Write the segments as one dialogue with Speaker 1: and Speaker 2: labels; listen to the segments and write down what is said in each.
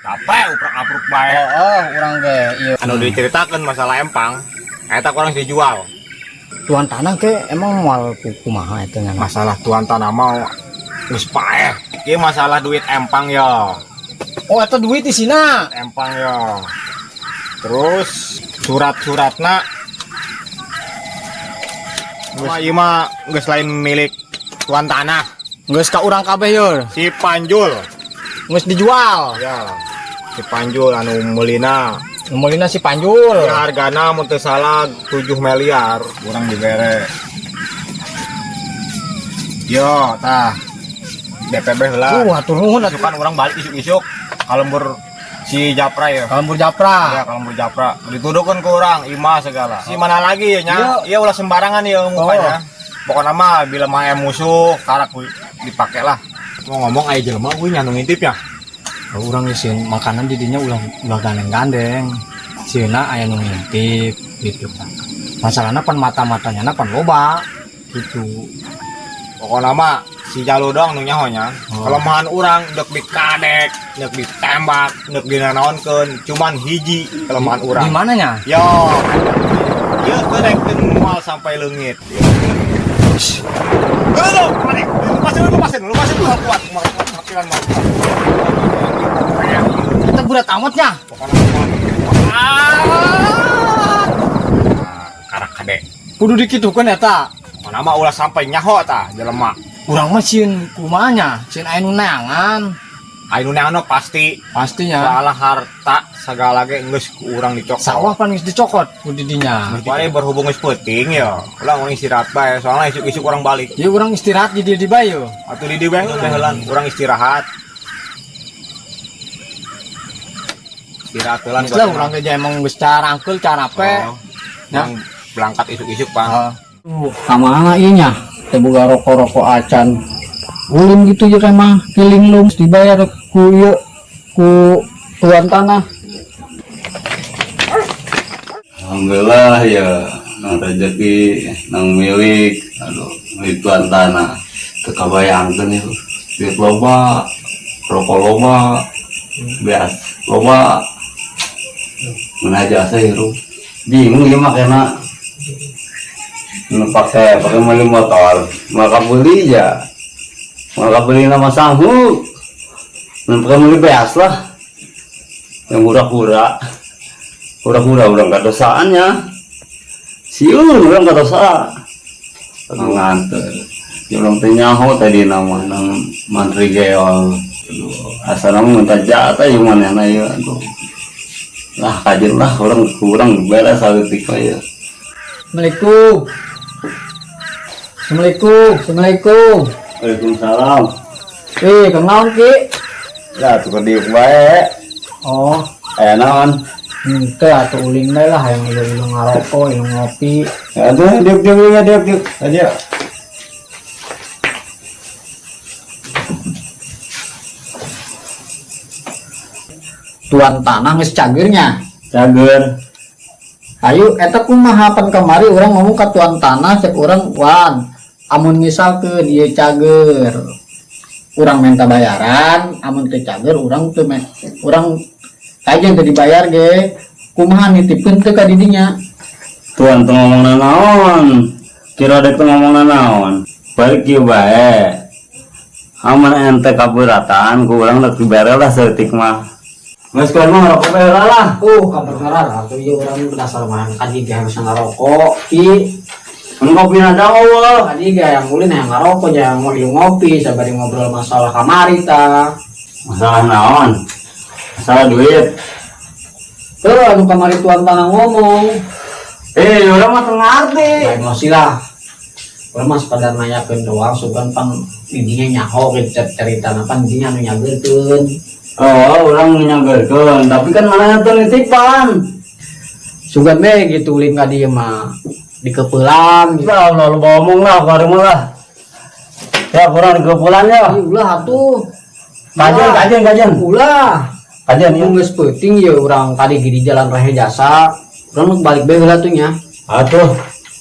Speaker 1: Capek uprak-apruk bae.
Speaker 2: Oh, urang ge ieu.
Speaker 1: Anu diceritakan masalah empang, eta kurang dijual.
Speaker 2: Tuan tanah ke emang moal kumaha eta nya.
Speaker 1: Masalah tuan tanah mau geus paeh. Ieu masalah duit empang yo.
Speaker 2: Oh, eta duit isina.
Speaker 1: Empang yo. Terus surat-suratna mah ieu mah geus lain milik tuan tanah.
Speaker 2: Geus ka urang kabeh yo.
Speaker 1: Si Panjul.
Speaker 2: Geus dijual.
Speaker 1: Ya. Si Panjul anu meulina.
Speaker 2: Meulina si Panjul.
Speaker 1: Ya, hargana mun teu salah 7 miliar urang dibere. Yo, tah. DPB heula.
Speaker 2: Hatur nuhun atuh.
Speaker 1: Isukan urang balik isuk-isuk ka lembur si Japra ya.
Speaker 2: Ka lembur Japra.
Speaker 1: Ya, ka lembur Japra. Dituduhkeun ku urang imah segala. Si mana lagi ya nya? Iya ulah sembarangan ya mukanya. Pokoknya mah bila mah aya musuh karak dipake lah. Mau ngomong aya jelema euy nya nu ngintip ya.
Speaker 2: Oh, urang sieun makanan di dinya ulah ulah gandeng-gandeng. Sieuna aya nu ngintip gitu kan. Masalahna pan mata-matanya na pan loba gitu.
Speaker 1: Pokoknya mah si Jalu doang nu nyaho nya.
Speaker 2: Oh.
Speaker 1: Kelemahan urang deuk dikadek, deuk ditembak, deuk dinanaonkeun, cuman hiji kelemahan urang.
Speaker 2: Di mananya?
Speaker 1: Yo. Ieu teu rek moal sampai leungit. Halo, balik. Lepasin, lepasin, lepasin, moal kuat, moal kuat, hakilan moal kuat.
Speaker 2: Eta berat amatnya.
Speaker 1: Pokoknya moal kuat. Karak kade.
Speaker 2: Kudu dikitukeun eta.
Speaker 1: Pokoknya mah ulah sampai nyaho tah jelema.
Speaker 2: Urang mah sieun kumaha nya, sieun aya nu neangan.
Speaker 1: Aya nu neangan pasti.
Speaker 2: Pastinya.
Speaker 1: Soalnya harta segala ge geus ku urang dicokot.
Speaker 2: Sawah pan geus dicokot ku di dinya.
Speaker 1: Bae berhubung geus peuting ya. Ulah urang istirahat bae, soalnya isuk-isuk urang balik.
Speaker 2: Ya urang istirahat di dieu di bae yo.
Speaker 1: Atuh di dieu bae heula urang istirahat. Istirahat heula.
Speaker 2: Geus lah urang ge emang geus carangkeul carape.
Speaker 1: Oh. Urang berangkat isuk-isuk, Bang.
Speaker 2: Heeh. Kamana ieu nya? Teu boga rokok-rokok acan. Ulin gitu ya kan mah, kiling lu dibayar ku ieu ku tuan tanah.
Speaker 3: Alhamdulillah ya nang rezeki nang milik aduh milik tuan tanah. Teu kabayangkeun ya duit loba, rokok loba, beas loba. Mun aja asa hirup. Bingung ieu mah kena nu pakai meuli motor, maka beli ya. Maka beli nama sanggup. Nu pakai meuli beas lah. Yang hura-hura. Hura-hura urang kadosaannya. Siun urang kadosa. Nganter. Ya urang teh nyaho tadi nama nang mantri geol. Aduh, asana mah minta jatah ieu manehna ieu aduh. Lah kajeun lah urang kurang beres saeutik mah ieu.
Speaker 2: Assalamualaikum. Assalamualaikum. Assalamualaikum.
Speaker 3: Waalaikumsalam.
Speaker 2: Kang naon Ki?
Speaker 3: Lah tuker diuk bae.
Speaker 2: Oh.
Speaker 3: Aya naon?
Speaker 2: Henteu atuh ulin bae lah hayang ilu-ilu ngarokok, ilu ngopi.
Speaker 3: Aduh, diuk diuk diuk diuk diuk. Aja.
Speaker 2: Tuan tanah geus cageurnya.
Speaker 3: Cager.
Speaker 2: Ayo eta kumaha pan kamari urang ngomong ka tuan tanah cek urang wan amun misalkeun ieu cager urang minta bayaran amun teu cager urang teu urang kajeun teu dibayar ge kumaha nitipkeun teu ka didinya.
Speaker 3: Tuan teu ngomong nanaon kira dek teu ngomong nanaon balik kieu bae amun ente kaberatan ku urang rek dibere lah saeutik mah. Geus kuat mah ngarokok bae heula lah.
Speaker 2: Kabeneran atuh ieu urang dasar mah ka dieu ge harus ngarokok ki.
Speaker 3: Mun kopi na jauh.
Speaker 2: Ka dieu ge hayang ulin hayang ngarokok hayang mau ngopi sabari ngobrol masalah kamari tah.
Speaker 3: Masalah naon? Masalah duit.
Speaker 2: Heuh, anu kamari tuan tanah ngomong.
Speaker 3: Urang mah teu ngarti.
Speaker 2: Ya, emosi lah. Urang mah sekadar nanyakeun doang sugan pan didinya nyaho gitu cerita pan didinya anu nyageurkeun.
Speaker 3: Oh, urang nyageurkeun, tapi kan mana teu nitipan.
Speaker 2: Sugan we gitu ulin ka dieu mah dikepelan gitu.
Speaker 3: Lah, ulah lu bawa omong lah, kemarin mah lah. Ya, kurang dikepelan ya.
Speaker 2: Ih, ulah atuh.
Speaker 3: Kajian,
Speaker 2: Ulah.
Speaker 3: kajian, kajian.
Speaker 2: Ulah.
Speaker 3: Kajian, iya.
Speaker 2: Mun geus peuting ye urang tadi di jalan Rehe Jasa. Urang mah balik bae heula tuh nya.
Speaker 3: Atuh.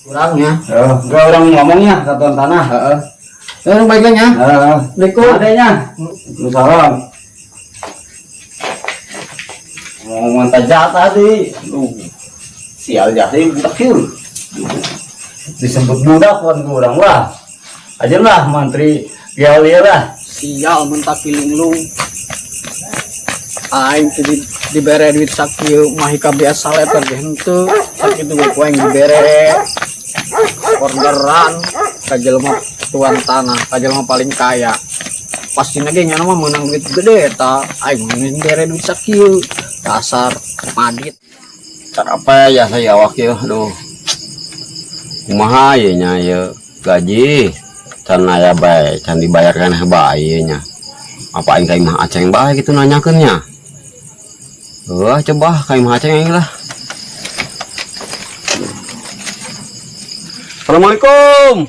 Speaker 2: Urang nya.
Speaker 3: Heeh, enggak urang ngomongnya ka tuan tanah.
Speaker 2: Heeh. Urang balik nya.
Speaker 3: Heeh.
Speaker 2: Assalamualaikum.
Speaker 3: Adanya. Waalaikumsalam.
Speaker 4: Ngomong jatah tadi. Aduh. Sial jatah budak kieu. Disebut budak kan kurang lah. Aja lah mantri gaul lah.
Speaker 2: Sial mentak linglung. Aing teh dibere duit sakieu mah ka biasa leter ge henteu. Sakitu ge ku aing dibere. Orderan ka jelema tuan tanah, ka jelema paling kaya. Pastina ge nyana mah meunang duit gede eta. Aing mah dibere duit sakieu. Dasar madit.
Speaker 4: Apa ya saya awak ya, aduh. Kumaha ye nya ye gaji can aya bae, can dibayarkan bae ye nya. Apa aing ka imah Aceng bae gitu nanyakeun nya. Wah, coba ka imah Aceng aing lah. Assalamualaikum.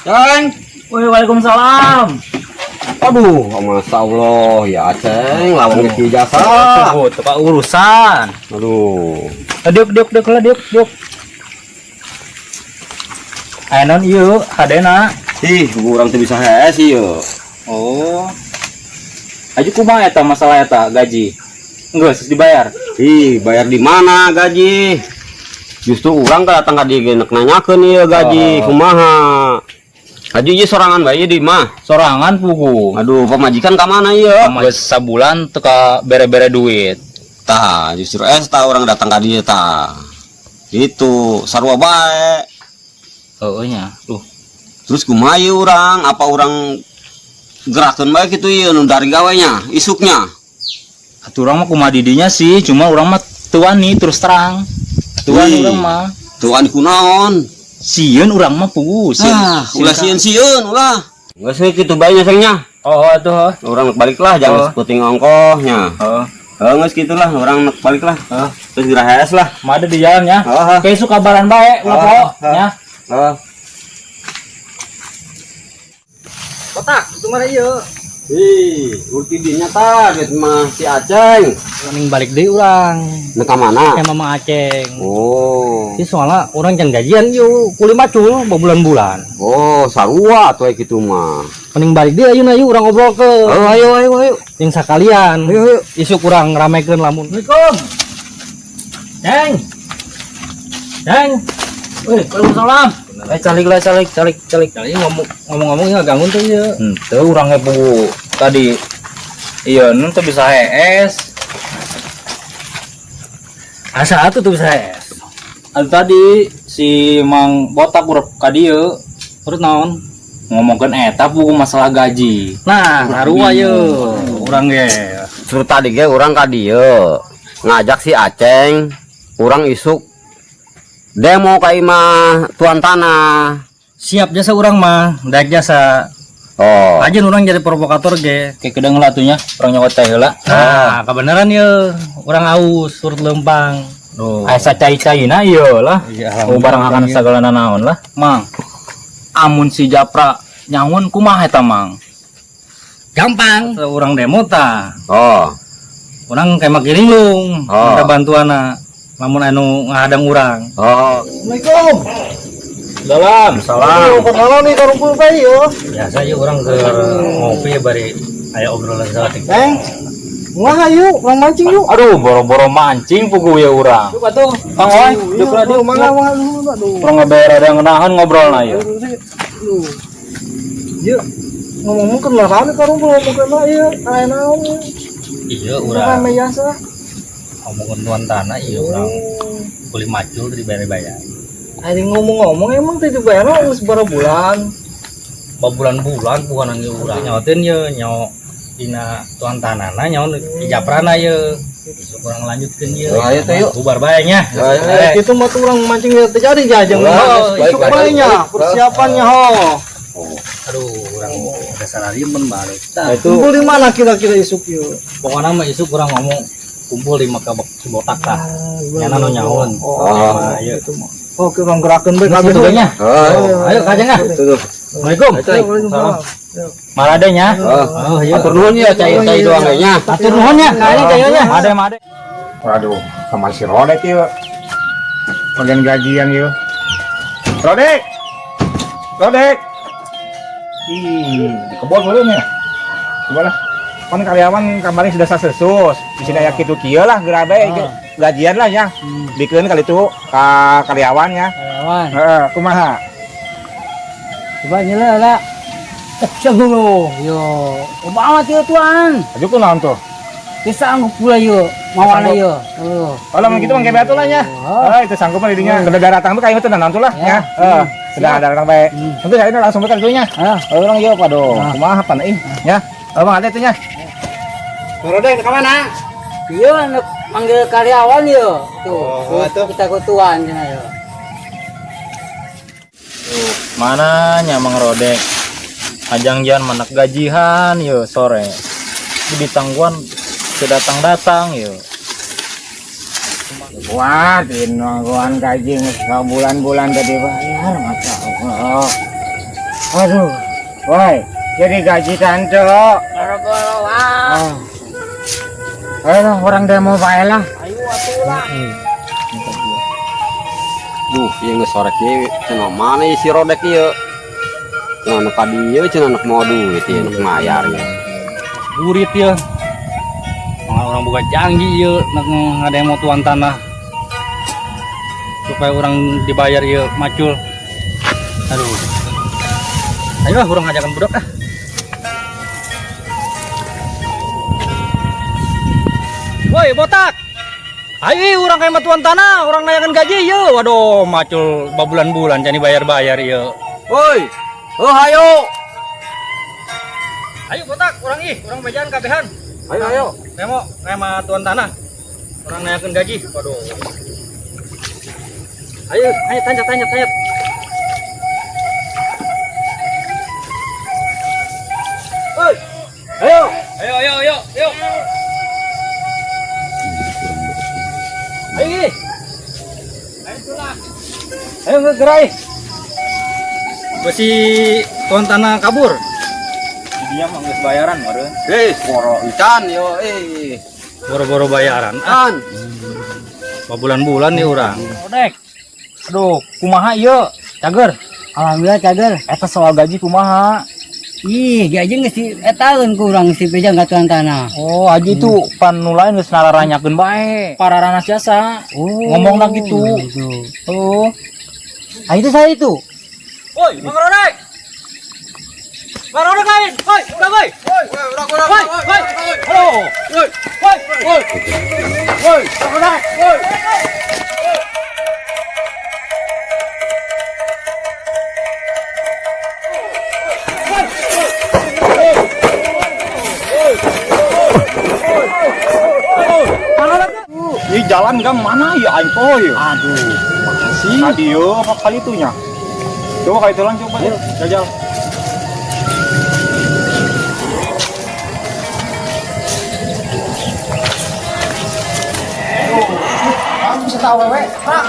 Speaker 4: Ceng.
Speaker 5: Woi, waalaikumsalam.
Speaker 4: Aduh, masya Allah, ya Aceng, lawan ge jasa.
Speaker 5: Tunggu, tuh Pak urusan.
Speaker 4: Aduh.
Speaker 5: Diuk, diuk, diuk lah, diuk, diuk. Aya naon ieu hadena?
Speaker 4: Ih, urang teu bisa hees ieu.
Speaker 5: Oh. Aju kumaha eta masalah eta gaji? Geus dibayar.
Speaker 4: Ih, bayar di mana gaji? Justru urang ka datang ka dieu ge nek nanyakeun ieu gaji
Speaker 5: Oh.
Speaker 4: kumaha. Haji ieu sorangan bae di mah.
Speaker 5: Sorangan pugu.
Speaker 4: Aduh, pamajikan ka mana ieu?
Speaker 5: Geus sabulan teu ka bere-bere duit.
Speaker 4: Tah, justru es tah urang datang ka dieu tah. Gitu, sarua bae.
Speaker 5: Heueuh nya. Duh,
Speaker 4: Terus kumaha ieu urang? Apa urang gerakeun bae kitu ieu nu dari gawenya, isuknya?
Speaker 5: Atuh urang mah kumaha didinya sih, cuma urang mah teu wani terus terang. Teu wani
Speaker 4: Ih.
Speaker 5: urang mah.
Speaker 4: Tuh an kunaon?
Speaker 5: Sieun urang mah pugu, sieun.
Speaker 4: Ah, ulah sieun-sieun ulah. Geus we kitu bae nya sengnya.
Speaker 5: Oh, oh, atuh. Oh.
Speaker 4: Urang balik lah, jangan
Speaker 5: Oh.
Speaker 4: seputing ongkohnya.
Speaker 5: Oh.
Speaker 4: Oh, geus gitulah, urang nek balik lah.
Speaker 5: Oh.
Speaker 4: Terus geura hees lah.
Speaker 5: Mah ada di jalan ya.
Speaker 4: Oh, oh.
Speaker 5: Kayak suka kabaran bae, ulah
Speaker 4: Oh,
Speaker 5: poho
Speaker 4: oh.
Speaker 5: nya.
Speaker 4: Oh.
Speaker 2: Kotak itu mana ieu?
Speaker 4: Ih, urti dinya tah duit mah si Aceng.
Speaker 6: Mending balik deui urang.
Speaker 4: Nek ka mana?
Speaker 6: Kayak Mama Aceng.
Speaker 4: Oh.
Speaker 6: Jadi soalnya orang can gajian yuk kuli macul bulan-bulan.
Speaker 4: Oh, sarua atuh kitu mah.
Speaker 6: Mending balik deui ayeuna yuk urang ngobrol ke.
Speaker 4: Oh, ayo ayo ayo.
Speaker 6: Yang sakalian.
Speaker 4: Ayo ayo.
Speaker 6: Isuk urang ramekeun lamun.
Speaker 5: Assalamualaikum. Ceng. Ceng. Wih, waalaikumsalam. Eh, calik lah, calik, calik, calik.
Speaker 6: Kali ngomong ngomong-ngomong nggak ganggu tuh ya.
Speaker 5: Henteu urang ge pugu tadi. Iya, nun teu bisa hees.
Speaker 6: Asa atuh tuh bisa hees.
Speaker 5: Atuh tadi si Mang Botak urep ka dieu
Speaker 6: Urut naon?
Speaker 5: ngomongkeun eta pugu masalah gaji.
Speaker 6: Nah, sarua ye urang ge.
Speaker 4: Justru tadi ge urang ka dieu ngajak si Aceng urang isuk demo ka imah tuan tanah.
Speaker 6: Siap jasa urang mah, daek jasa.
Speaker 4: Oh.
Speaker 6: Aja urang jadi provokator ge.
Speaker 5: Kayak kedeng lah atuh nya, urang nyokot teh heula.
Speaker 6: Nah, kebenaran ye, urang aus surut lempang.
Speaker 5: Oh. Asa cai-caina ieu lah.
Speaker 6: Iya,
Speaker 5: Oh, barang akan segala nanaon lah. Mang. Amun si Japra nyangun kumaha eta Mang?
Speaker 6: Gampang. Urang demo tah.
Speaker 4: Oh.
Speaker 6: Urang kayak makin linglung,
Speaker 4: Oh.
Speaker 6: minta bantuan lamun anu ngahadang urang.
Speaker 4: Oh.
Speaker 2: Assalamualaikum.
Speaker 5: Dalam.
Speaker 4: Salam.
Speaker 2: Kenalan nih karumpul bae yo.
Speaker 6: Biasa yuk urang ke ngopi ya bari aya obrolan saeutik.
Speaker 2: Neng. Wah, yuk, urang mancing yuk.
Speaker 5: Aduh, boro-boro mancing pugu ya urang. Yuk atuh, Kang Oy, yuk lah
Speaker 2: Aduh,
Speaker 5: diuk.
Speaker 2: mangga mangga dulu, aduh.
Speaker 5: Urang ngebayar ada ngenahan ngobrol na ieu.
Speaker 2: Yuk, ngomong-ngomong kenal rame karumpul ngomong kenal ieu, aya naon ieu.
Speaker 6: Iya urang
Speaker 2: Rame jasa.
Speaker 6: ngomongin tuan tanah iya urang kuli macul dibayar-bayar.
Speaker 2: Ada ngomong-ngomong emang teh dibayar geus berapa bulan?
Speaker 6: Babulan-bulan bukan nangge urang nyaotin ye nyao dina tuan tanahna nyaon ijaprana ye. Isuk urang lanjutkeun ye.
Speaker 4: Oh, ayo teh, yuk.
Speaker 6: Bubar bae nya.
Speaker 4: Ayo,
Speaker 2: Eh, itu mah tuh orang mancing ya terjadi jajang.
Speaker 4: Wah,
Speaker 2: Isuk
Speaker 4: balik,
Speaker 2: bae
Speaker 4: balik,
Speaker 2: nya,
Speaker 4: balik.
Speaker 2: persiapannya ho.
Speaker 6: Aduh, urang dasar hari mun balik.
Speaker 4: Nah, itu
Speaker 2: Kumpul di mana kira-kira isuk yuk?
Speaker 6: Pokoknya mah isuk urang ngomong kumpul di maka botak tah. Nyana nu nyaon.
Speaker 2: Oh,
Speaker 4: Oh.
Speaker 6: Ayo.
Speaker 2: itu mah. Oke, orang gerakan bae
Speaker 6: Geus
Speaker 2: kabeh
Speaker 6: kitu nya.
Speaker 4: Oh.
Speaker 6: Ayo kajeng ah.
Speaker 4: Itu tuh.
Speaker 6: Assalamualaikum.
Speaker 2: Waalaikumsalam.
Speaker 5: Malade nya.
Speaker 4: Oh.
Speaker 6: Oh, iya.
Speaker 4: Atur nuhun ya cai-cai doang kayaknya.
Speaker 6: Atur nuhun nya, kayaknya cayanya.
Speaker 5: Made made.
Speaker 1: Waduh, sama si Rodek yuk. Bagian gajian yuk. Rodek! Rodek! Ih, di kebun boleh ya? Coba lah. Kan karyawan kemarin sudah sesus. Di sini aya kitu kieu lah geura bae gajian lah nya. Bikeun kali itu ka karyawan ya.
Speaker 6: Karyawan.
Speaker 1: Heeh, kumaha?
Speaker 6: Coba nyela lah. Sanggup yo. Obama tuh tuan.
Speaker 1: Aju kunaon tuh?
Speaker 6: Teu sanggup pula yo. Mawana yo. Oh.
Speaker 1: Kalau mau gitu mah kayak lah nya.
Speaker 6: Oh.
Speaker 1: Oh, itu sanggup mah didinya. Sudah datang tuh kayak itu naon tuh lah ya. Heeh. Sudah datang bae. Tentu saya ini langsung ke itunya.
Speaker 6: Ah.
Speaker 1: Orang yo waduh, kumaha pan ih ya. Oh, Bang ada itunya.
Speaker 4: Rodek ke mana?
Speaker 6: Iya, anak manggil karyawan yo. Tuh,
Speaker 1: Oh, tuh.
Speaker 6: kita ke tuan cenah yo.
Speaker 5: Tuh, mana nya Mang Rodek? Ajang-jangan manak gajian yo sore. Di tangguan datang-datang yo.
Speaker 2: Wah, dinonggoan gaji bulan-bulan tadi bayar, masya Allah. Aduh, woi, jadi gaji tante.
Speaker 6: Boro-boro wah.
Speaker 2: Oh. Ayo orang demo bae lah.
Speaker 6: Ayo atuh lah.
Speaker 4: Duh, ieu geus sore kieu cenah mana ieu si Rodek ieu? Cenah nu ka dieu cenah nu mau duit ieu nu mayar ieu.
Speaker 6: Burit ya. Orang boga janji ieu nak ngademo tuan tanah. Supaya orang dibayar ieu macul. Aduh. Ayo lah urang ngajakan budak ah. Woi, botak. Ayo urang kayak tuan tanah, urang nanyakan gaji ieu. Waduh, macul babulan-bulan can dibayar-bayar ieu.
Speaker 4: Woi. Oh, hayo.
Speaker 6: Ayo botak, urang ih, urang bejaan kabehan.
Speaker 4: Ayo, ayo.
Speaker 6: Demo, sama tuan tanah. Urang nanyakan gaji. Waduh. Ayo, ayo tanya, tanya, tanya.
Speaker 4: Woi. Ayo.
Speaker 6: Ayo, ayo, ayo, ayo. Ayo, ih.
Speaker 5: Ayo gerai.
Speaker 6: Besi tuan tanah kabur.
Speaker 5: Dia mah geus bayaran meureun.
Speaker 4: Eh, boro encan yo eh.
Speaker 6: Boro-boro bayaran. Ah,
Speaker 4: An.
Speaker 6: bulan-bulan nih urang.
Speaker 5: Rodek. Aduh, kumaha ieu? Cager.
Speaker 6: Alhamdulillah cager.
Speaker 5: Eta soal gaji kumaha?
Speaker 6: Ih, gaji geus di etaeun ku urang si beja ka tuan tanah.
Speaker 5: Oh, haji tuh pan nu lain geus nararanyakeun bae. Pararanas jasa.
Speaker 6: Oh,
Speaker 5: Ngomongna gitu. Oh.
Speaker 6: Ah, itu saya itu. Woi, Mang Rodek. Mang Rodek lain. Woi, udah woi. Woi, woi, woi. Halo. Woi, woi, woi. Woi, Mang Rodek. Woi.
Speaker 1: Ini jalan ke mana ya aing poho ya?
Speaker 2: Aduh, makasih.
Speaker 1: Tadi yo apa kali itunya? Coba kali itu lang coba ya. Jajal. Kamu bisa tahu wewe, Pak.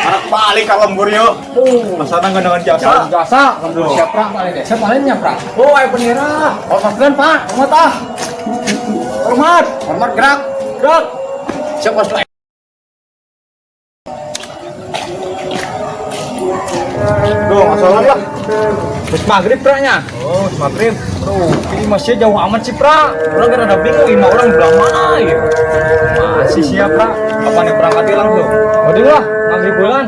Speaker 1: Anak balik ka lembur yo. Masana ngeunangan jasa.
Speaker 2: Jasa, lembur siap pra paling deh. Siap palingnya pra.
Speaker 1: Oh, ayo bendera. Oh, saslen, Pak. Hormat ah. Hormat.
Speaker 2: Hormat gerak.
Speaker 1: Gerak.
Speaker 2: Siap pos.
Speaker 1: Duh, masalah lah. Terus maghrib, Pra nya. Oh, maghrib. Tuh, ini masih jauh amat sih, Pra. Orang kan ada bingung, ini orang belah mana ya? Masih siap, Pra. Kapan nih berangkat langsung?
Speaker 5: Waduh lah, maghrib bulan.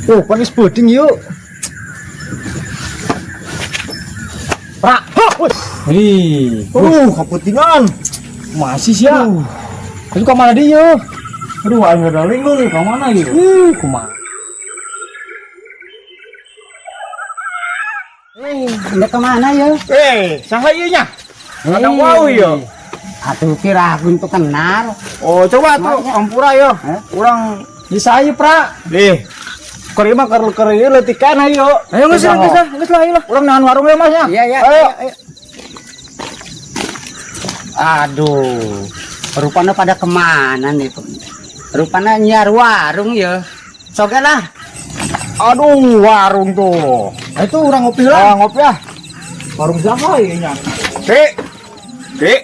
Speaker 2: Oh, panis puding yuk.
Speaker 5: Pra.
Speaker 1: Hah, wih.
Speaker 5: Wih,
Speaker 1: Kaputingan.
Speaker 5: masih siap. Itu ke mana dia?
Speaker 1: Aduh, aing ada linggul nih, ke mana gitu?
Speaker 5: Kumaha?
Speaker 6: Udah kemana ya?
Speaker 1: Eh, saha ieu nya? Ada wow ya.
Speaker 6: Atuh kira aku untuk kenal.
Speaker 1: Oh, coba tuh ampura yo. Urang
Speaker 5: Bisa aja, Pra.
Speaker 1: deh. Keur mah keur keur ieu leutikan ayo.
Speaker 5: Ayo geus lah, geus lah, geus lah, ayo lah.
Speaker 1: Urang nahan warung ya, Mas ya.
Speaker 6: Iya, iya.
Speaker 1: Ayo.
Speaker 6: Aduh, rupanya pada kemana nih? Rupanya nyiar warung ya. Soge lah.
Speaker 1: Aduh, warung tuh.
Speaker 2: Nah, itu orang ngopi lah.
Speaker 1: Ah, ngopi ah.
Speaker 5: Warung siapa ieu nya?
Speaker 1: Ki. Ki.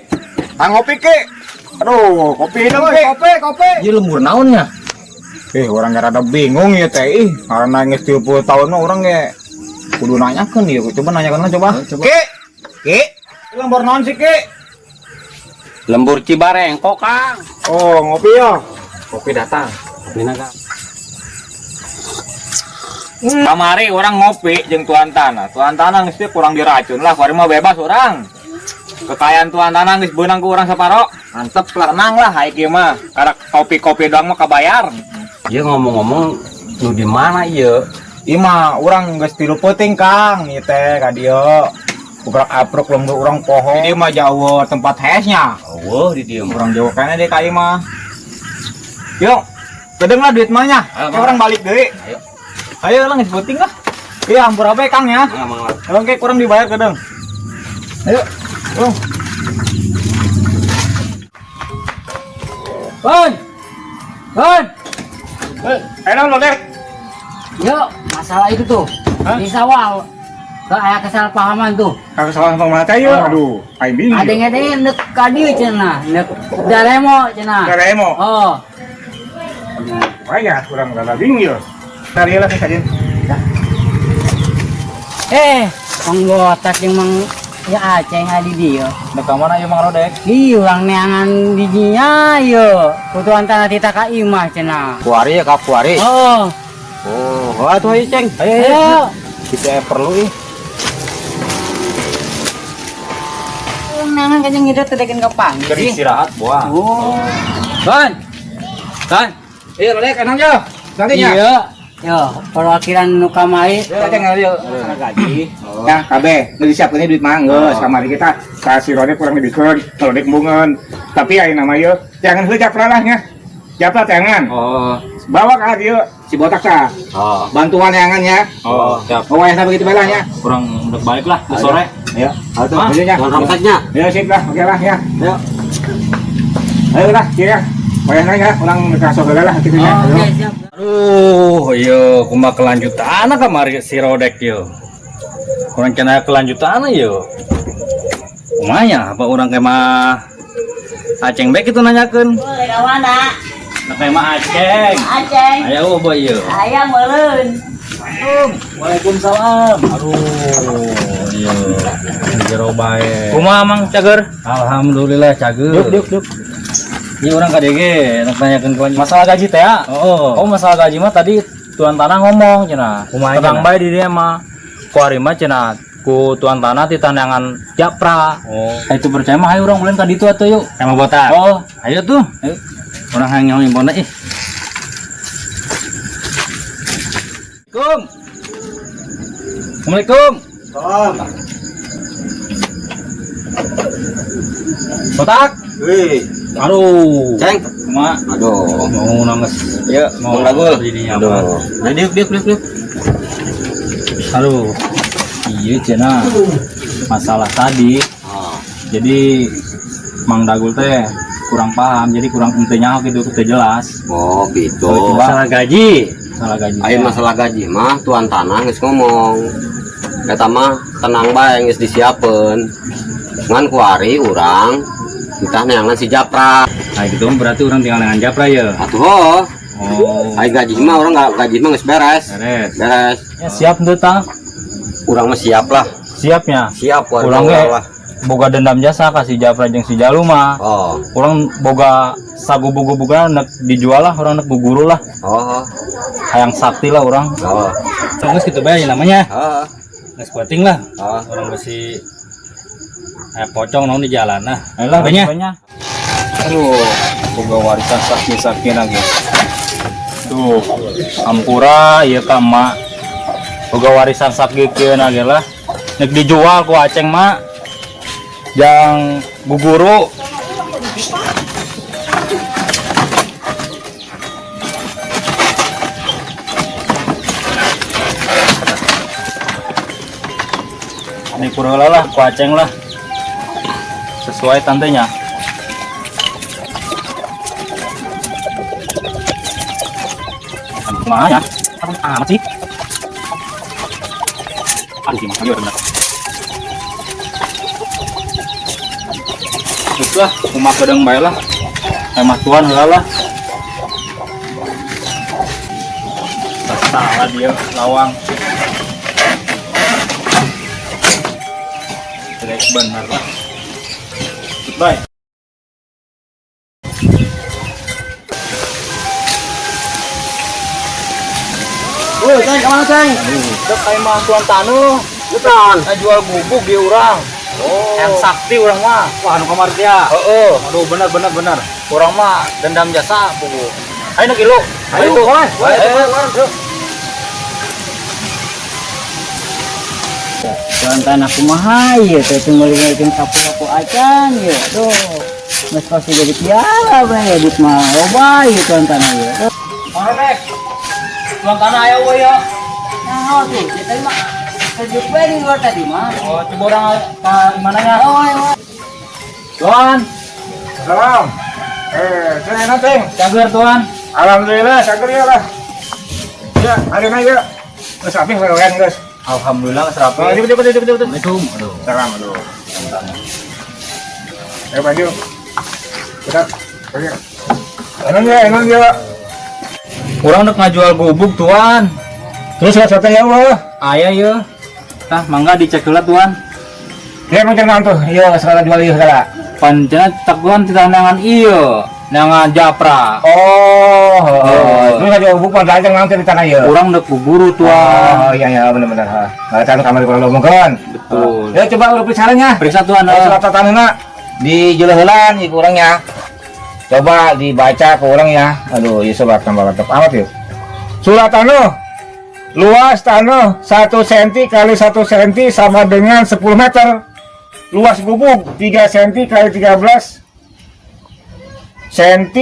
Speaker 1: Ah, ngopi, Ki. Aduh, kopi dong, Ki.
Speaker 2: Kopi, kopi.
Speaker 5: Ieu lembur naon nya?
Speaker 1: Eh, orang rada bingung ya teh. Ih, karena geus 30 tahun mah urang ge Kudu nanyakeun ieu, coba nanyakeun lah coba. Ki. Ki. Lembur naon sih, Ki?
Speaker 4: Lembur Cibarengkok, Kang.
Speaker 1: Oh, ngopi ya. Kopi datang.
Speaker 4: Ini Kang.
Speaker 1: Kamari urang ngopi jeung tuan tanah. Tuan tanah geus teh kurang diracun lah, kuari mah bebas urang. Kekayaan tuan tanah geus beunang ku urang saparo. Mantep lah, tenang lah haik ieu mah. Karak kopi-kopi doang mah kabayar.
Speaker 4: Ieu ngomong-ngomong nu di mana ieu?
Speaker 1: Ieu mah urang geus 3 peuting, Kang, ieu teh ka dieu. Uprak-apruk lembur urang poho. Di dieu mah jauh tempat hesnya.
Speaker 4: Eueuh di dieu mah.
Speaker 1: Urang jauh kana deh ka ieu mah. Yuk, gedeng lah duit mah nya.
Speaker 4: Ayo,
Speaker 1: Urang balik deui.
Speaker 4: Ayo.
Speaker 1: Ayo lah geus peuting lah. Iya, ampura bae Kang ya.
Speaker 4: Mang, mang.
Speaker 1: Oke, kurang dibayar gedeng. Ayo. Oh.
Speaker 6: Bon. Bon.
Speaker 1: Ayo lo dek.
Speaker 6: Yuk, masalah itu tuh.
Speaker 1: Hah?
Speaker 6: Di sawah. Ke aya kesalahpahaman tuh.
Speaker 7: Kalau salah sama mata ya, aduh, aing bingung.
Speaker 6: Ada yang ada nek ka dieu cenah, nek daremo cenah.
Speaker 7: Daremo.
Speaker 6: Oh.
Speaker 7: Banyak kurang rada bingung ya. Cari lah kajian.
Speaker 6: Eh, Mang Botak yang Mang ya Aceng adi dieu.
Speaker 5: Nek ka mana ieu Mang Rodek?
Speaker 6: Ih, urang neangan bijinya yo. Kutuan tanah tita ka imah cenah.
Speaker 4: Kuari ya ka kuari.
Speaker 6: Oh,
Speaker 4: Oh, wah tuh ayo Ceng.
Speaker 5: Ayo, ayo.
Speaker 6: ayo.
Speaker 5: Kita perlu ih.
Speaker 6: Urang neangan kayaknya ngidot tedekin ke panggil.
Speaker 5: Keur istirahat buah.
Speaker 6: Oh. Bon. Bon.
Speaker 7: Iya, Rodek, enang yo. Nantinya.
Speaker 6: Iya. Yo, perwakilan nu kamari.
Speaker 7: Iya, Ceng, ayo.
Speaker 1: Masalah gaji.
Speaker 7: Nah, kabeh, geus disiapkeun duit mah geus kamari kita ka si Rodek kurang dibikeun, Rodek embungeun. Tapi aya nama ieu, jangan heula japra lah nya. Japra jangan.
Speaker 5: Oh,
Speaker 7: Bawa ka dieu si botak tah.
Speaker 4: Oh.
Speaker 7: Bantuan yangan ya.
Speaker 5: oh, siap.
Speaker 7: Oh, wayahna begitu bae lah nya.
Speaker 5: Kurang udah balik lah ke sore.
Speaker 7: Ya,
Speaker 4: Atuh.
Speaker 5: Ah.
Speaker 7: ayo nya.
Speaker 4: Jangan ramsatnya.
Speaker 7: Ya sip lah, oke lah ya.
Speaker 4: Ayo.
Speaker 7: Ayo lah, kira. Wayahna ya, urang kasok heula lah kitu nya.
Speaker 6: Oh, oke, siap.
Speaker 8: Aduh, iya, kumaha kelanjutan kamari si Rodek yo. Kurang kena kelanjutan yo. Kumanya apa urang kemah Aceng bae kitu nanyakeun.
Speaker 9: Boleh ka mana?
Speaker 8: Nah kemah Aceng.
Speaker 9: Aceng.
Speaker 8: Aya eueuh ieu.
Speaker 9: Aya meureun.
Speaker 5: Waalaikumsalam.
Speaker 8: Aduh, iya. Jero bae.
Speaker 5: Kumaha Mang Cager?
Speaker 8: Alhamdulillah cager.
Speaker 5: Duk duk duk.
Speaker 8: Ieu urang ka dieu ge rek nanyakeun kelanjutan.
Speaker 5: Masalah gaji teh ya?
Speaker 8: Oh,
Speaker 5: Oh, masalah gaji mah tadi tuan tanah ngomong cenah.
Speaker 8: Kumaha
Speaker 5: Tenang
Speaker 8: cenah?
Speaker 5: bae di dia mah. Ku ari mah cenah ku tuan tanah ti tandangan japra.
Speaker 8: Oh,
Speaker 5: Nah, itu percaya mah ayo urang ulin ka ditu atuh yuk.
Speaker 8: emang botak.
Speaker 5: Oh,
Speaker 8: Ayo tuh.
Speaker 5: Ayo.
Speaker 8: Urang hayang nyaho impona ih. Assalamualaikum. Assalamualaikum.
Speaker 5: Botak.
Speaker 4: Wih,
Speaker 8: Aduh.
Speaker 4: Ceng.
Speaker 8: Kumaha?
Speaker 4: Aduh.
Speaker 8: Mau nangis.
Speaker 4: Iya,
Speaker 8: Mau
Speaker 4: Bang Dagul.
Speaker 8: jadinya
Speaker 4: Aduh.
Speaker 8: apa?
Speaker 4: Nah, diuk diuk diuk diuk.
Speaker 5: Aduh. Iya cenah. Masalah tadi.
Speaker 4: Oh.
Speaker 5: Jadi Mang Dagul teh kurang paham, jadi kurang ente nyaho gitu, teu jelas.
Speaker 4: Oh, gitu.
Speaker 5: Coba.
Speaker 8: Masalah gaji.
Speaker 5: Salah gaji.
Speaker 4: Ayo masalah gaji mah tuan tanah geus ngomong. Eta mah tenang bae geus disiapkeun. Ngan kuari urang ditah neangan si Japra.
Speaker 8: Nah gitu berarti orang tinggal dengan Japra ya.
Speaker 4: Atuh oh.
Speaker 8: Oh.
Speaker 4: Ayo gaji mah orang nggak gaji mah geus beres.
Speaker 8: Beres.
Speaker 4: Beres.
Speaker 5: Ya, siap henteu tah?
Speaker 4: Urang mah siap lah.
Speaker 5: Siapnya.
Speaker 4: Siap warga
Speaker 5: Urang ge
Speaker 4: urang lah.
Speaker 5: boga dendam jasa ka si Japra jeung si Jalu mah.
Speaker 4: Oh.
Speaker 5: Urang boga sagubugu-buga nek dijual lah, urang nek guru lah.
Speaker 4: Oh.
Speaker 5: Hayang sakti lah urang.
Speaker 4: Oh.
Speaker 8: Terus gitu bae namanya.
Speaker 4: Oh.
Speaker 8: Geus penting lah.
Speaker 4: Oh.
Speaker 8: Orang besi pocong naon di jalan nah.
Speaker 5: Ayolah
Speaker 8: Apanya?
Speaker 5: banyak. Aduh, boga warisan sakti-sakti lagi. Tuh, ampura ieu ka emak. Boga warisan sakti kieu na ge lah. Nek dijual ku Aceng mah. Jang guguru. Ini kurang lah, ku Aceng lah. Sesuai tantenya. Kumaha ya? Amat sih. Aduh, gimana dia bener. Itulah, kumaha kedeng bae lah. Emah tuan heula lah. Salah dia lawang. Rodek bener lah. Bye. Woi, Ceng, kemana, Ceng? Dek kayak mah tuan tanu.
Speaker 4: Bukan.
Speaker 5: Jual gubuk di urang. Oh. Yang sakti urang mah. Wah, anu kamar dia. Heeh. Aduh, bener bener bener. Urang mah dendam jasa buku. Ayo nak ilu. Ayo tuh. Ayo.
Speaker 6: Tuan tanah kumaha ieu teh meuli-meulikeun sapu-sapu acan ieu. Aduh. Geus pasti jadi piala bae duit mah loba ieu tuan tanah ieu.
Speaker 5: Mang Rodek. Tuan tanah aya euy ya.
Speaker 6: Nah, tuh, tadi mah sejuk bae di luar tadi mah.
Speaker 5: Oh, coba urang ka mana nya?
Speaker 6: Oh, ayo.
Speaker 5: Tuan,
Speaker 7: Salam. Saya enak, Ceng.
Speaker 5: Cager tuan.
Speaker 7: Alhamdulillah, cager ya lah. Ya, hari ini ya. Geus rapi gawean geus.
Speaker 5: Alhamdulillah geus rapi.
Speaker 7: Oh, cepet cepet cepet cepet.
Speaker 5: Assalamualaikum. Aduh.
Speaker 7: Salam, aduh. Ayo maju. Kita, ayo. Enak ya, enak ya.
Speaker 5: Urang dek ngajual gubuk tuan.
Speaker 7: Terus lah sate ya Allah.
Speaker 5: Aya ye. Tah mangga dicek heula tuan.
Speaker 7: Ya emang jangan tuh, iya segala jual iya segala.
Speaker 5: Pancena tak tuan ditandangan ieu, nangan japra.
Speaker 7: Oh, oh. Lu ngajual gubuk mah aja nanti di tanah iya.
Speaker 5: Urang dek buburu tuan.
Speaker 7: Oh iya iya benar-benar. Nah, tanah kamar kurang ngomongkeun.
Speaker 5: Betul.
Speaker 7: Ya coba urang periksanya.
Speaker 5: Periksa tuan.
Speaker 7: Oh, surat tanahna di jeleuheulan ieu kurangnya. Coba dibaca ke orang ya. Aduh, ieu surat tambah mantap amat ya. Surat tanah luas tanah 1 cm kali 1 cm sama dengan 10 meter. Luas gubuk 3 cm kali 13 cm.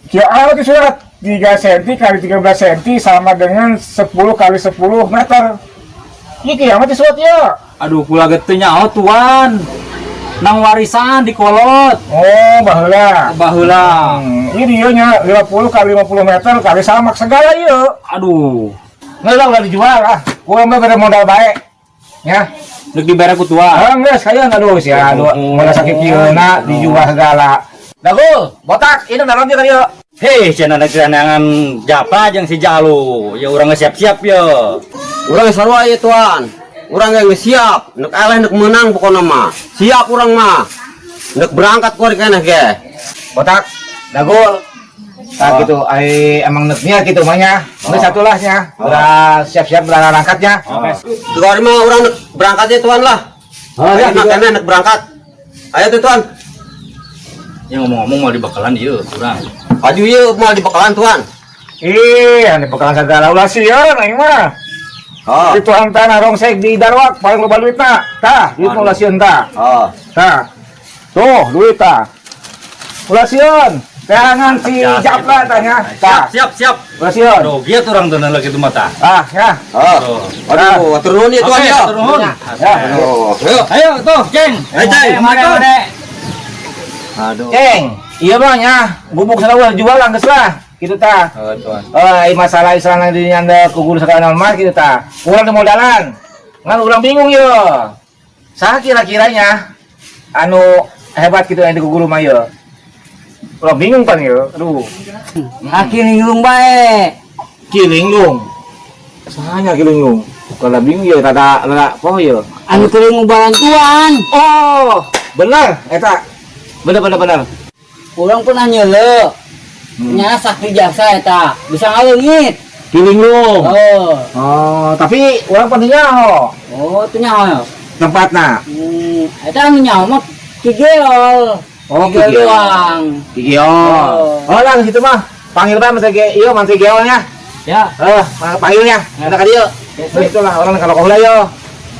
Speaker 7: Ya, itu surat 3 cm kali 13 cm sama dengan 10 kali 10 meter. Ini kiamat surat ya.
Speaker 5: Aduh, kula ge teu nyaho tuan. Nang warisan di kolot.
Speaker 7: Oh, baheula.
Speaker 5: Baheula.
Speaker 7: Ini dia nya 50 kali 50 meter kali samak segala ieu.
Speaker 5: Aduh.
Speaker 7: Nggak lah udah dijual ah. Gua mah bere modal bae. Ya.
Speaker 5: Deuk dibere ku tuan.
Speaker 7: Ah, geus kayeun aduh sia aduh modal sakit kieuna dijual segala. Dagul, botak, ini naron dia tadi yo.
Speaker 8: Hei, cenah neangan japa jeung si Jalu. Ya urang geus siap-siap ye.
Speaker 4: Urang sarua ieu tuan. Urang geus siap, nek eleh nek menang pokona mah. Siap urang mah. Nek berangkat ku keneh ge.
Speaker 7: Botak, dagul. Tah gitu, ai emang neknya gitu mah nya. Geus satu lah nya. Udah siap-siap berangkatnya.
Speaker 4: Tuan mah urang nek berangkatnya tuan lah.
Speaker 7: Oh,
Speaker 4: Ayo
Speaker 7: ya,
Speaker 4: keneh nek berangkat. Ayo tuh tuan.
Speaker 8: Ya ngomong-ngomong mau dibekalan ieu urang.
Speaker 4: Maju ieu mau dibekalan tuan.
Speaker 7: Ih, ane bekalan segala ulah sieun aing mah.
Speaker 4: Oh.
Speaker 7: Di tuang tanah rongsek di Darwak paling loba duitna. Tah, duit mah ulah sieun tah.
Speaker 4: Oh.
Speaker 7: Tah. Tuh, duit tah. Ulah sieun. Jangan si Japra tanya. Tah.
Speaker 8: Siap, siap, siap.
Speaker 7: Ulah sieun.
Speaker 8: Aduh, giat urang tuh lagi itu mata.
Speaker 7: Ah, ya.
Speaker 4: Oh. Aduh, atur nuhun ya tuan
Speaker 8: Oke,
Speaker 4: ya.
Speaker 8: atur nuhun.
Speaker 7: Ya.
Speaker 4: Aduh, ayo.
Speaker 8: Ayo tuh, Ceng.
Speaker 4: Ayo, Ceng.
Speaker 5: Mane.
Speaker 4: Aduh.
Speaker 7: Ceng, iya bang ya, gubuk sana ulah jual lah geus lah. Gitu tah.
Speaker 5: Oh, tuan.
Speaker 7: Oh, ini masalah istilahna di nyanda ku guru segala naon mah gitu tah. Urang teu modalan. Ngan urang bingung yo. Saha kira-kiranya anu hebat gitu yang di guru mah yo. Urang bingung pan yo. Aduh.
Speaker 6: Aki linglung bae.
Speaker 7: Ki linglung. Sahanya Ki linglung? Kalau bingung yo rada rada poho yo.
Speaker 6: Anu kuring bantuan.
Speaker 7: Oh, bener eta. Bener bener bener.
Speaker 6: Urang pernah nyeuleuh. Nya sakti jasa eta, bisa ngaleungit.
Speaker 7: Ki linglung.
Speaker 6: Oh.
Speaker 7: Oh, tapi urang pan nyaho
Speaker 6: Oh, teu nyaho.
Speaker 7: tempatna.
Speaker 6: Eta anu nyaho mah Ki Geol.
Speaker 7: Oh,
Speaker 6: Ki Geol doang.
Speaker 7: Ki Geol. Oh, lah situ mah. Panggil bae Menteri Ge, ieu Menteri Geolnya.
Speaker 6: Ya.
Speaker 7: Panggilnya. Ada ka dieu. Terus itulah orang kalau heula yo.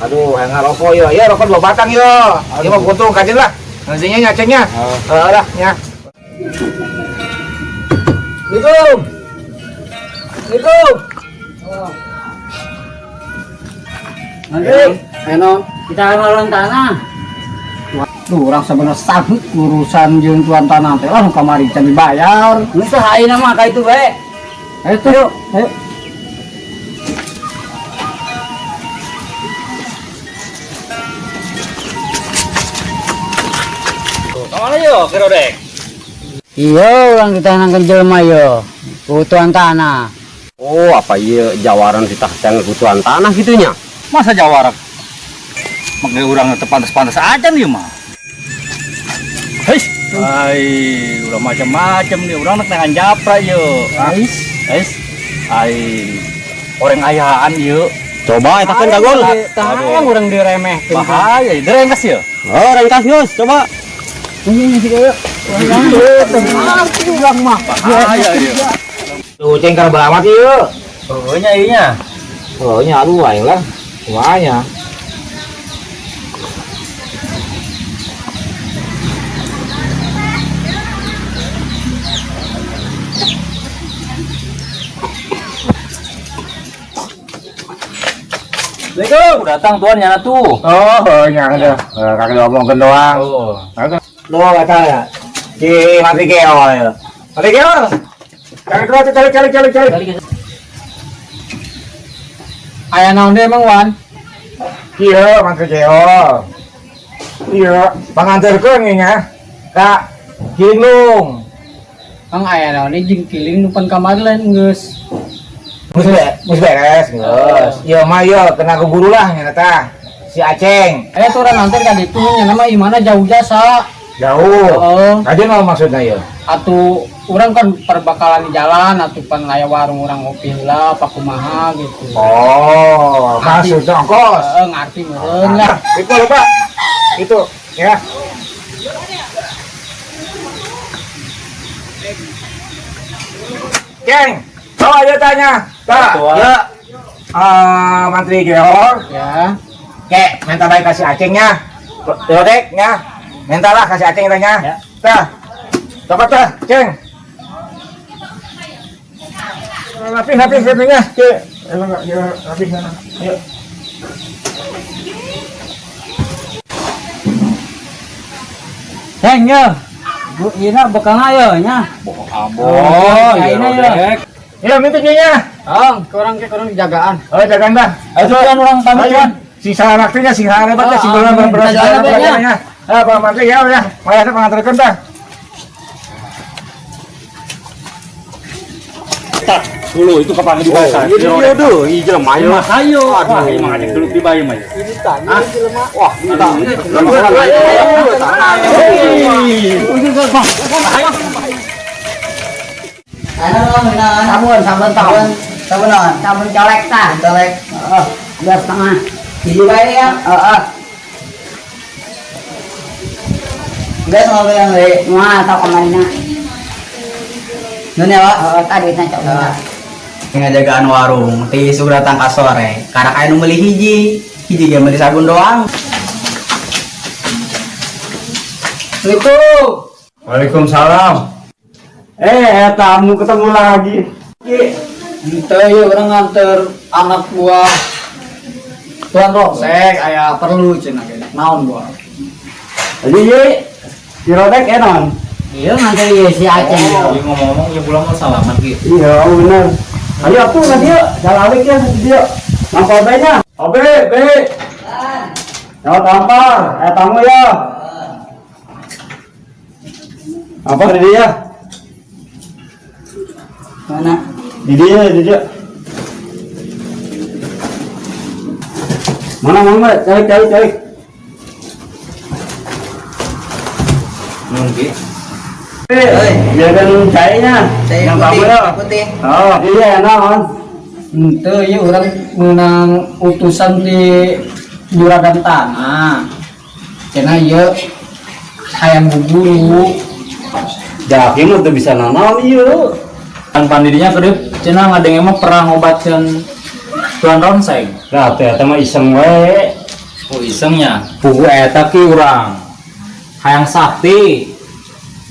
Speaker 7: Aduh, yang ngarokok yo. Ya rokok dua batang yo. Ieu mah untung kajen lah. Nantinya nyacengnya. Heeh lah, nya. Assalamualaikum. Assalamualaikum.
Speaker 6: Nanti, Eno, kita ngelawan tanah.
Speaker 2: Duh, orang sebenarnya sabut urusan jeung tuan tanah teh lah nu kamari can dibayar.
Speaker 6: Geus tah ayeuna mah ka itu bae.
Speaker 2: Ayo tuh, ayo.
Speaker 8: Kemana yo, Ki Rodek?
Speaker 6: Iya, orang ditanangkan jelema yo. Ku tuan tanah.
Speaker 4: Oh, apa iya jawaran ditah tang kutuan tanah gitunya?
Speaker 8: Masa jawara?
Speaker 5: Makanya urang teu pantas-pantas aja nih mah. Hei, ai, udah macam-macam nih urang nek nengan japra yeuh. Ais, ais, ai, orang ayaan yeuh.
Speaker 4: Coba eta kan kagol.
Speaker 2: Tah urang diremehkeun.
Speaker 5: Bahaya, direngkas ya.
Speaker 4: Oh, rengkas geus, coba.
Speaker 2: Urang mah.
Speaker 5: Bahaya yeuh.
Speaker 7: Tuh ceng kalau beramat ieu.
Speaker 5: Oh, nya ieu nya.
Speaker 7: Oh nya aduh aing lah. Kumaha nya?
Speaker 5: Assalamualaikum. Datang tuan nyana tuh.
Speaker 7: Oh, nya ada. Kagak diomongkeun doang.
Speaker 5: Oh.
Speaker 7: Lo kata ya. Si mati keo ya. Mati keo. Cari dulu, cari cari cari cari.
Speaker 2: Aya naon deui emang Wan?
Speaker 7: Iya, mati keo. Iya, panganterkeun ieu nya. Ka Kilinglung.
Speaker 2: Mang aya naon deui jeung kiling nu pan kamari lain geus.
Speaker 7: Geus beres, geus. Ieu mah ieu kena ke guru lah nya tah. Si Aceng.
Speaker 2: Aya tuh urang nganter ka ditu nya nama imana jauh jasa.
Speaker 7: Jauh.
Speaker 2: Heeh.
Speaker 7: Kajian apa maksudnya ieu?
Speaker 2: Atuh urang kan perbakalan di jalan atuh pan aya warung urang ngopi heula apa kumaha gitu.
Speaker 7: Oh, maksudnya ongkos.
Speaker 2: Heeh, ngarti meureun lah.
Speaker 7: Itu lho, Pak. Itu ya. Ceng, bawa aja tanya. Pak, ya. Mantri Geor,
Speaker 2: Ya.
Speaker 7: Kek, minta baik kasih Acengnya. Rodek, ya. Mintalah kasih Aceng tanya.
Speaker 2: Ya.
Speaker 7: Tah. Dapat tah, Ceng. Rapi, rapi, rapinya. Cek. Ayo, ya, rapi sana. Ayo.
Speaker 6: Ceng ya. Bu, ieu bekalna ye nya.
Speaker 5: Oh, iya Rodek.
Speaker 7: Ya, minta nya.
Speaker 2: Ang, kurang ke kurang dijagaan.
Speaker 7: Oh, jagaan dah.
Speaker 5: Ayo tuan urang pamit
Speaker 7: Ayo.
Speaker 5: tuan.
Speaker 7: Sisa waktunya sing hebat ya, sing
Speaker 2: Ah,
Speaker 7: berat berat
Speaker 2: jagaan
Speaker 7: berat ya. Ah, Pak Mantri ya, ya. Maya panganterkeun tah.
Speaker 5: Dulu itu kapan dibahas?
Speaker 4: Oh, iya deh, iya jelema ieu.
Speaker 5: Mah ayo. Wah, emang ada dulu di bayi mah.
Speaker 2: Ah.
Speaker 4: Wah,
Speaker 2: Sabun, sabun, sabun. Sabun naon?
Speaker 9: Sabun colek tah.
Speaker 2: Colek. Heeh.
Speaker 9: 2,5. Hiji bae ya.
Speaker 2: Heeh. Geus ngobrol yang deui.
Speaker 9: Moal tau kamarina.
Speaker 2: Nun ya, Pak.
Speaker 9: Heeh, tah duitna cok.
Speaker 6: Ngajagaan warung ti isuk datang ka sore. Karak aya nu meuli hiji. Hiji ge meuli sabun doang.
Speaker 2: Assalamualaikum.
Speaker 4: Waalaikumsalam. Eh, tamu ketemu lagi.
Speaker 2: Ente ya urang nganter anak buah Tuan Rosek aya perlu cenah ge. Naon buah?
Speaker 4: Jadi, ye, si Rodek ya, non?
Speaker 9: Iya nganter ieu si Aceng.
Speaker 5: Oh, iya ngomong-ngomong ya pulang mau salaman gitu.
Speaker 4: Iya, bener. Ayo aku nggak dia, jalan ya, dia. Nampak B-nya? Oh, B, B. Ya, tampar. Tamu ya. Apa di dia?
Speaker 9: Mana?
Speaker 4: Di dia, di dia. Mana, mana, cari, cari, cari.
Speaker 5: Mungkin.
Speaker 4: Biarkan cairnya.
Speaker 9: Cai
Speaker 4: Yang
Speaker 9: putih,
Speaker 4: tamu ya.
Speaker 9: putih.
Speaker 4: Oh, iya, naon.
Speaker 2: Ente ya urang menang utusan di juragan tanah. Cenah ieu hayang guru.
Speaker 4: Jaki mah teu bisa nanaon ieu.
Speaker 5: Kan pandidinya kedip cenah ngadenge mah pernah ngobatkeun Tuan Ronseng.
Speaker 4: Lah teh eta mah iseng we.
Speaker 5: Oh isengnya. Pugu eta ki urang. Hayang sakti.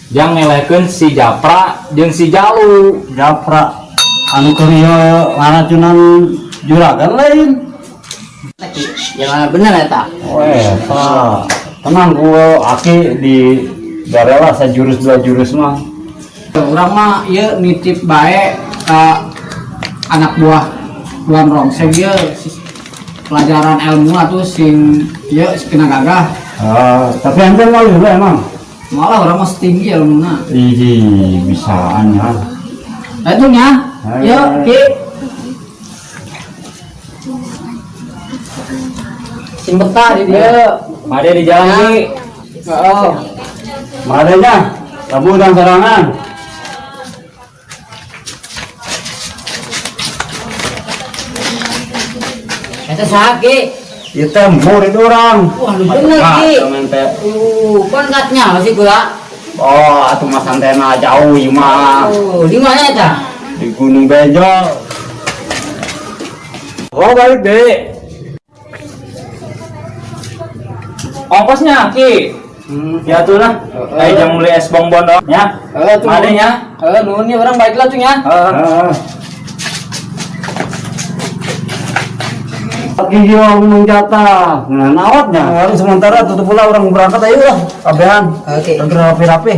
Speaker 5: Jang ngelehkeun si Japra jeung si Jalu.
Speaker 4: Japra anu keur ieu ngaracunan juragan lain.
Speaker 9: Yang bener eta.
Speaker 4: Oh, eta. Tenang gua aki di daerah sajurus dua jurus mah.
Speaker 2: Urang mah ieu nitip bae ka anak buah Tuan Rongseng ieu pelajaran ilmu atuh sing ieu kena gagah.
Speaker 4: Ah, tapi ente mau juga emang.
Speaker 2: Malah urang mah setinggi ilmuna.
Speaker 4: Ih, bisaan ya.
Speaker 2: Nah itu nya.
Speaker 4: Ayo.
Speaker 2: Yuk, Ki.
Speaker 9: Sing betah di dieu.
Speaker 5: Made di jalan Ki.
Speaker 9: Heeh.
Speaker 4: Madenya, kamu dan sorangan.
Speaker 9: Eta saha Ki?
Speaker 4: Ieu teh murid urang.
Speaker 9: Wah, lu bener Ki.
Speaker 4: Teh.
Speaker 9: Pan katnya masih gula.
Speaker 4: Oh, atuh mah santena jauh ieu mah.
Speaker 9: Oh, di mana eta?
Speaker 4: Di Gunung Benjol.
Speaker 5: Oh, balik deh. Ongkosnya Ki. Ya tuh lah. Ayo jam beli es bongbon dong ya.
Speaker 9: Heeh, tuh.
Speaker 5: Made nya.
Speaker 9: Heeh, nuhun ya urang balik lah tuh nya.
Speaker 5: Heeh.
Speaker 4: Pagi dia ngomong jatah. Nah, nawatnya. Nah, sementara tutup pula orang berangkat ayo lah. Kabehan.
Speaker 9: Oke.
Speaker 4: Orang rapi-rapi.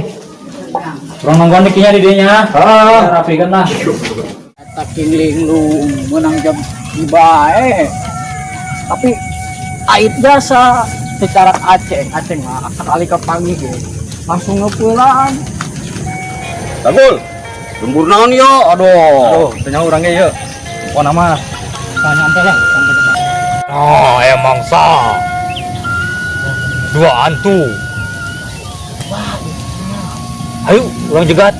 Speaker 5: Urang nongkrong dikinya di dinya.
Speaker 4: Heeh.
Speaker 5: Rapikan lah.
Speaker 2: Eta kingling lu menang jam bae. Tapi ait jasa secara Aceh, Aceh mah sekali kepanggih ge langsung ngepeulaan.
Speaker 4: Tanggul. Lembur naon yo? Aduh.
Speaker 5: Aduh, tanya orangnya yuk. Oh nama.
Speaker 2: Tanya nyampe lah, sampai ke sana.
Speaker 6: Oh, emang sah. Dua hantu. Ayo, orang jegat.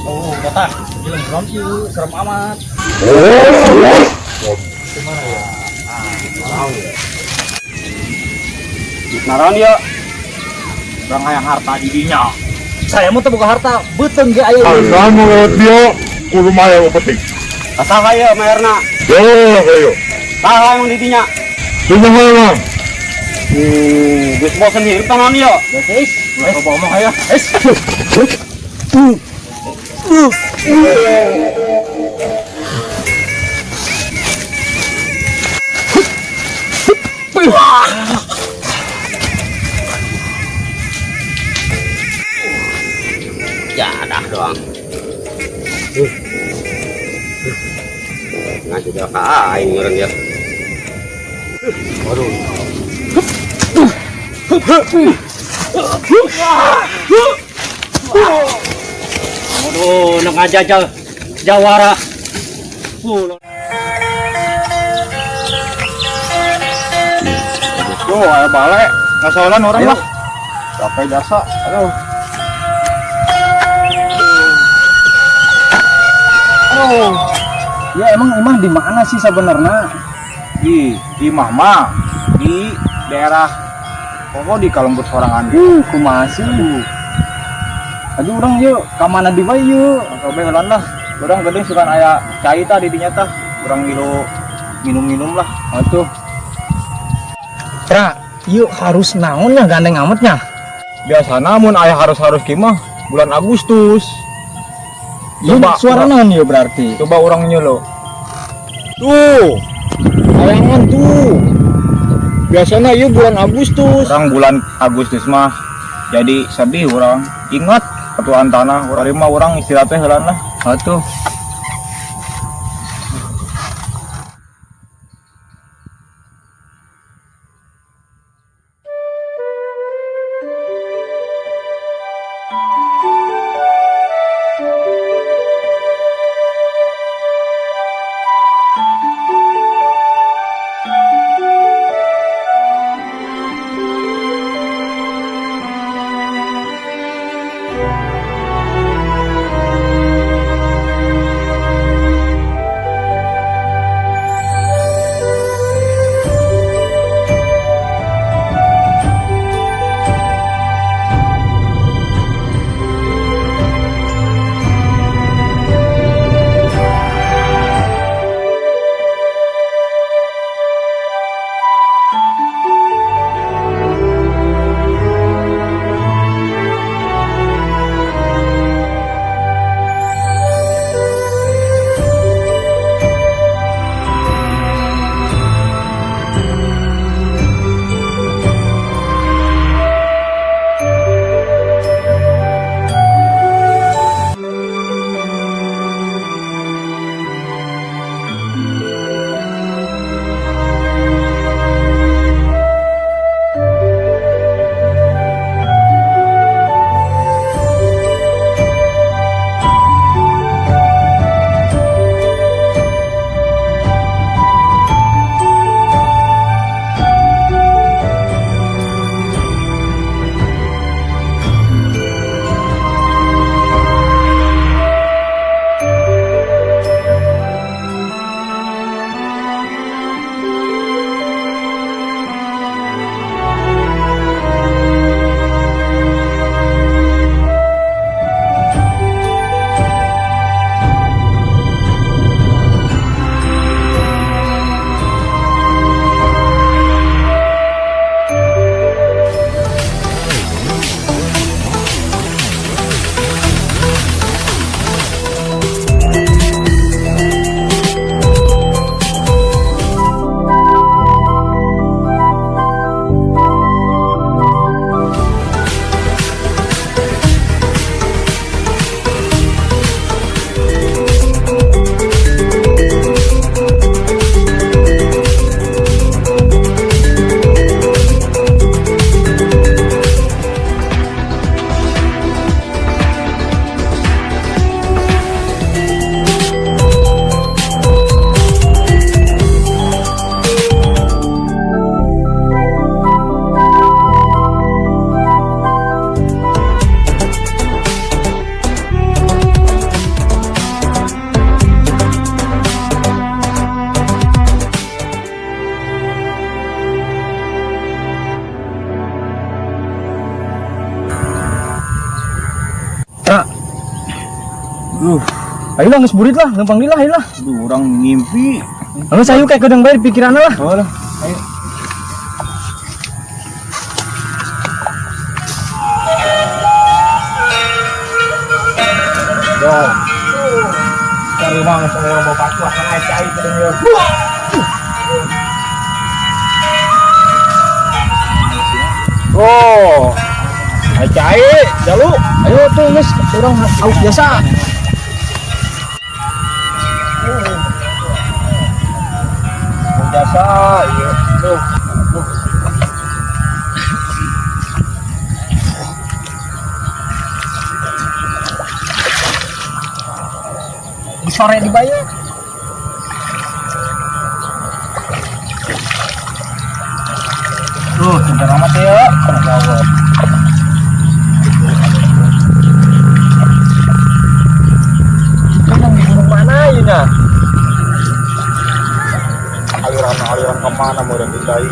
Speaker 5: Oh, datang. Gila, serem sih, serem amat.
Speaker 4: Naron yo.
Speaker 1: Urang hayang harta didinya.
Speaker 5: Saya mau buka harta, beuteung ge aya.
Speaker 10: Kamu lewat dia, kudu maya penting.
Speaker 4: Asal ayo mayarna.
Speaker 10: Yo, ayo.
Speaker 4: Saha emang didinya?
Speaker 10: Cuma emang.
Speaker 4: Geus bosen hirup naon yo?
Speaker 5: Wes, ngomong ayo. Wes.
Speaker 4: Ya, dah doang. Ngasih dia ka aing meureun ya. Waduh.
Speaker 5: Aduh, nak ngajajal jawara.
Speaker 1: Tuh, aya balik. Ngasalan orang lah. Capek jasa. Aduh.
Speaker 5: Oh. Ya emang imah di mana sih sebenarnya?
Speaker 1: Di imah mah di daerah pokok di Kalembur sorangan.
Speaker 5: Kumaha sih? Aduh urang yuk, ka mana di bae yuk?
Speaker 1: Coba heula lah. Urang geuning sukan aya cai tah di dinya tah. Urang ngilu minum-minum lah.
Speaker 5: Atuh. Pra, yuk harus naonnya gandeng amatnya.
Speaker 1: Biasana mun aya harus-harus kieu mah bulan Agustus.
Speaker 5: Coba suara naon yuk berarti?
Speaker 1: Coba urang nyelo. Tuh. Ayangan tuh. Biasana ieu bulan Agustus. Urang bulan Agustus mah jadi sedih urang. Ingat ketuaan tanah, urang mah urang istirahatnya heula lah.
Speaker 5: Atuh. Ayo lah geus burit lah, lempang deui lah, ayo lah.
Speaker 7: Aduh, urang ngimpi.
Speaker 5: Geus ayo kayak kedeung bae pikiranna lah.
Speaker 7: Oh lah. Ayo. Yo. Cari mang semua orang bapak tuh akan air cai kedeung yo. Oh. Air cai, jalu.
Speaker 5: Ayo tuh geus urang aus jasa.
Speaker 7: Jasa, iya. Tuh. Tuh.
Speaker 5: Di sore dibayar.
Speaker 7: Tuh, cinta amat ya. Kena. Itu yang di gunung mana ya, nah? Aliran-aliran kemana mau dan dicai?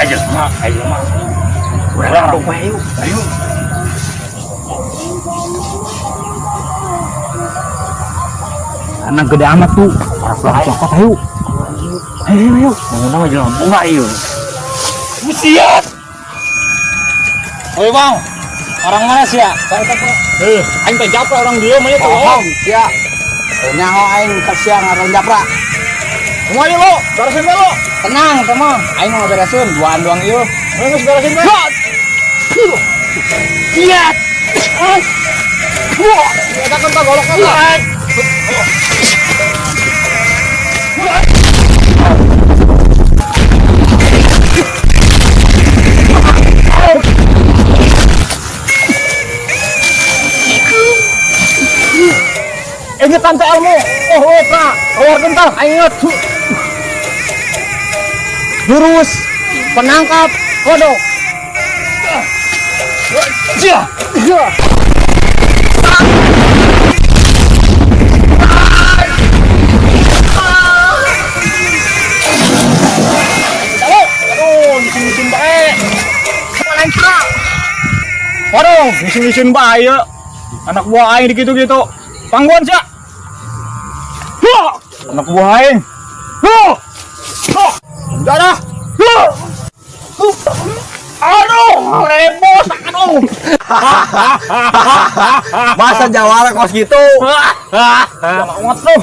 Speaker 8: Ayo mak, ayo mak. Urang dong, ayo, ayo. Anak gede amat tuh, orang cokot, ayo. Ayo, ayo, ayo. Bangun nama jalan bunga, ayo.
Speaker 7: Siap.
Speaker 5: Oi bang, orang mana sih ya?
Speaker 1: Aing teh japra orang dieu mah tuh.
Speaker 4: Bohong sia. Nyaho aing ka sia ngaran japra.
Speaker 1: Kumaha ieu lo? Beresin we lo.
Speaker 7: Tenang, teman. Aing mau beresin duaan doang ieu.
Speaker 1: Geus beresin we.
Speaker 7: Siap.
Speaker 1: Wah, eta kan tah golok kan. Ingat tante ilmu. Oh, oh, pra. Keluar kental. Ingat.
Speaker 5: Jurus penangkap kodok.
Speaker 1: Aduh, ngisin-ngisin bae. Waduh, ngisin-ngisin bae ya. Anak buah aing dikitu-kitu. Pangguan sia. Wah, anak buah aing. Wah. Wah. Darah. Wah. Aduh, rebos, aduh.
Speaker 4: Masa jawara kos gitu?
Speaker 1: Banget tuh.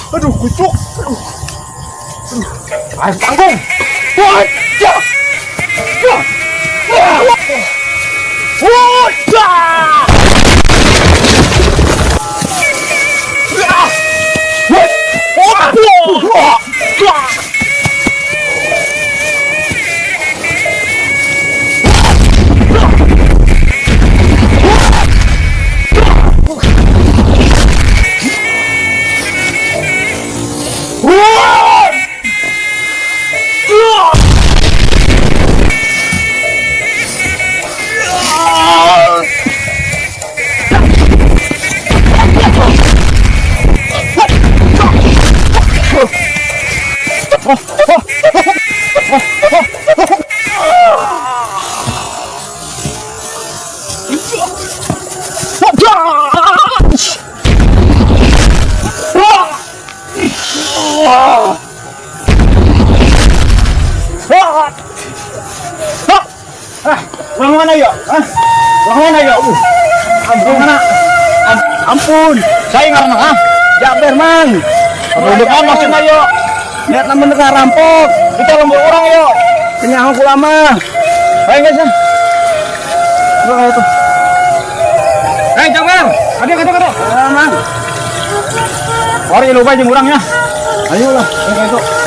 Speaker 1: Aduh, kucuk. Aduh. Ayo tanggung. Wah, ya. Wah. Wah. Wah, ya. Wah. Wah. Wah. Ulang mana ya? Hah? Ulang mana ya? Ampun mana? Ampun. Saya ngarana ah.
Speaker 7: Jaber mang.
Speaker 1: Aduh, maksudnya yo.
Speaker 7: Lihat namun dengar rampok.
Speaker 1: Kita lembur orang yo.
Speaker 7: Kenyang aku lama.
Speaker 1: Ayo guys ya. Lu kayak tuh. Eh, Jaber. Aduh, aduh, aduh.
Speaker 5: Orang lupa jeung urang nya.
Speaker 6: Ayo lah, ayo itu.